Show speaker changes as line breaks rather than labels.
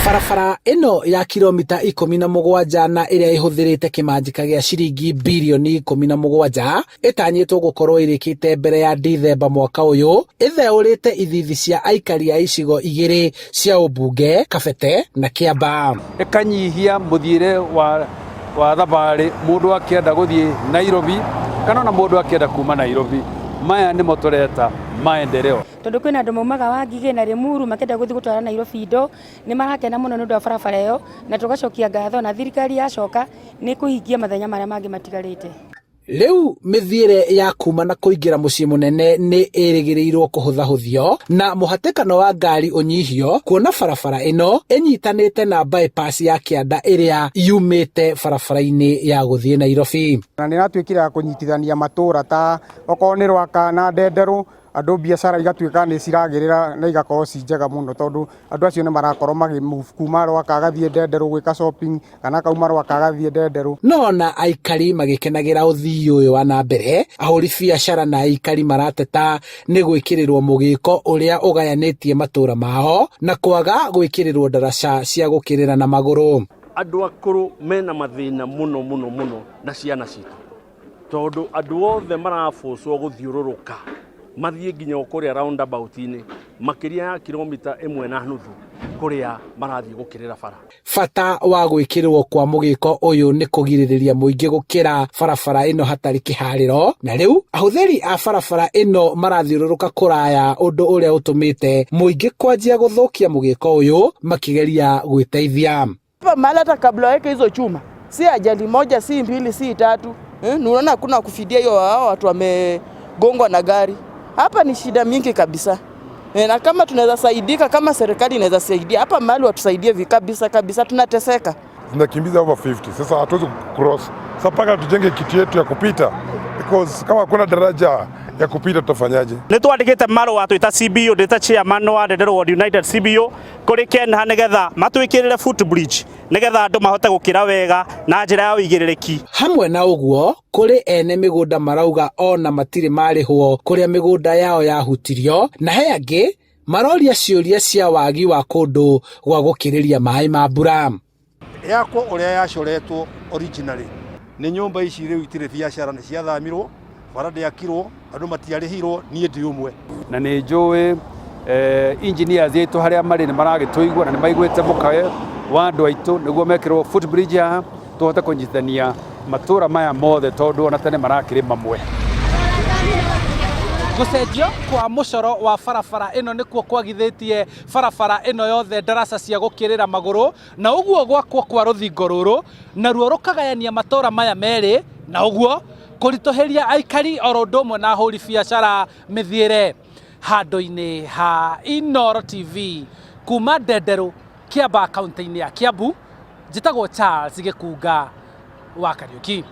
Barabara ĩno ya kilomita 17 na ĩrĩa ĩhũthĩrĩte kĩmanjĩka gĩa ciringi birioni 17 ĩtanyĩtwo gũkorwo ĩrĩkĩte mbere ya Dithemba mwaka ũyũ, ĩtheũrĩte ithithi cia aikari a icigo igĩrĩ cia ũmbunge, Kabete na Kĩambaa.
Ĩkanyihia mũthiĩre wa wa thabarĩ mũndũ akĩenda gũthiĩ Nairobi kana ona mũndũ akĩenda kuma Nairobi. Maya nĩmo tũreta maendeleo.
Tondũ kwĩna andũ maumaga Wangigĩ na Limuru makĩenda gũthiĩ gũtwara Nairobi indo, nĩ marakena mũno nĩ ũndũ wa barabara ĩyo, na tũgacokia ngatho na thirikari yacoka nĩ ĩkũhingia mathenya marĩa mangĩ matigarĩte.
Rĩu mĩthiĩre ya kuma na kũingĩra mũciĩ mũnene nĩ ĩrĩgĩrĩirwo kũhũthahũthio na mũhatĩkano wa ngari ũnyihio kuona barabara ĩno ĩnyitanĩte na bypass ya kĩanda ĩrĩa yumĩte barabara-inĩ ya gũthiĩ Nairobi.
Na nĩ ĩratuĩkire ya kũnyitithania matũra ta okorwo nĩ Rwaka na Ndenderũ, andũ biacara igatuĩka nĩ ciragĩrĩra na igakorwo ci njega mũno tondũ andũ acio nĩ marakorwo makĩ move kuma Rwaka agathiĩ Ndenderũ gwĩka shopping kana akauma Rwaka agathiĩ Ndenderũ.
No ona aikari magĩkenagĩra ũthii ũyũ wa na mbere, ahũri biacara na aikari marateta nĩ gwĩkĩrĩrwo mũgĩko ũrĩa ũgayanĩtie matũra mao na kwaga gwĩkĩrĩrwo ndaraca cia gũkĩrĩra na magũrũ.
Andũ akũrũ mena mathĩna mũno mũno mũno na ciana citũ, tondũ andũ othe marabũcwo gũthiũrũrũka mathiĩ nginya o kũrĩa roundabout-inĩ makĩria ya kilomita 1.5 kũrĩa marathiĩ gũkĩrĩra bara.
Bata wa gwĩkĩrĩrwo kwa mũgĩko ũyũ nĩ kũgirĩrĩria mũingĩ gũkĩra barabara ĩno hatarĩ kĩharĩro, na rĩu ahũthĩri a barabara ĩno marathiũrũrũka kũraya ũndũ ũrĩa ũtũmĩte mũingĩ kwanjia gũthũkia mũgĩko ũyũ makĩgeria gwĩteithia.
Hapa mahali hata kabla waweke hizo chuma, si ajali moja, si mbili, si tatu. Unaona hakuna kufidia hiyo hao watu wamegongwa na gari. Hapa ni shida mingi kabisa. Na kama tunaweza saidika, kama serikali inaweza saidia hapa mahali watusaidie kabisa kabisa, tunateseka.
Zinakimbiza over 50. Sasa hatuwezi cross. Sasa mpaka tujenge kitu yetu ya kupita, because kama hakuna daraja ya kupita tutafanyaje?
Nĩ twandĩkĩte marũa twĩ ta CBO, ndĩ ta chairman wa Ndenderũ Ward United CBO kũrĩ KENHA nĩgetha matwĩkĩrĩre footbridge nĩgetha andũ mahote gũkĩra wega na njĩra ya ũigĩrĩrĩki.
Hamwe na ũguo, kũrĩ ene mĩgũnda marauga ona matirĩ marĩhwo kũrĩa mĩgũnda yao yahutirio, na he angĩ maroria ciũria cia wagi wa kũndũ gwa gũkĩrĩria maĩ ma mbura.
Yakwo ũrĩa yacoretwo originally nĩ nyũmba ici rĩu itirĩ biacara, nĩ ciathamirwo, bara ndĩakirwo, andũ matiarĩhirwo, niĩ ndi ũmwe.
Na nĩ njũĩ engineers aitũ harĩa marĩ nĩ maragĩtũigua na nĩ maiguĩte mũkayo wa andũ aitũ nĩguo mekĩrwo footbridge haha tũhote kũnyitithania matũra maya mothe tondũ ona tene marakĩrĩ mamwe.
Gũcenjio kwa mũcoro wa barabara ĩno nĩkuo kwagithĩtie barabara ĩno yothe ndaraca cia gũkĩrĩra magũrũ, na ũguo gwakwo kwa rũthingo rũrũ naruo rũkagayania matũra maya merĩ, na ũguo kũritũhĩria aikari oro ũndũ ũmwe na ahũri biacara mĩthiĩre. Handũ-inĩ ha Inooro TV kuma Ndenderũ, Kĩambaa, kaũntĩ-inĩ ya Kiambu, njĩtagwo Charles Gĩkunga wa Kariũki.